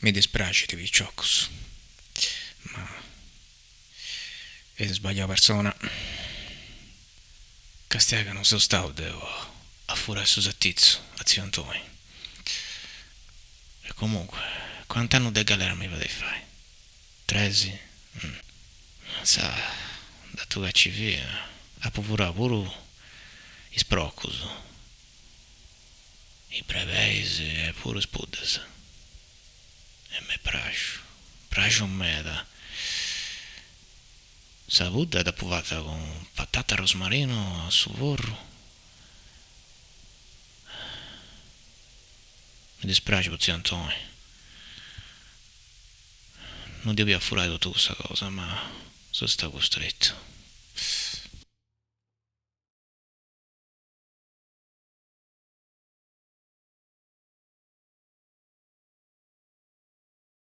Mi dispraxit piciocus, ma eis sbagliau persona. Castiai ca non seu stau deu a furai su satitzu a tziu Antoni. E comunque, cant'annus de galera mi fadeis fai? Tresi? Sa, datu ca ci fia, apu furau puru is procus, is brebeis e puru is puddas. E m'est praxu, praxu meda. Sa pudda dd'apu fata cun patata e rosmarinu a su forru. Mi dispraxit po tziu Antoni. Non depia furai totu cussa cosa, ma seu stau custretu.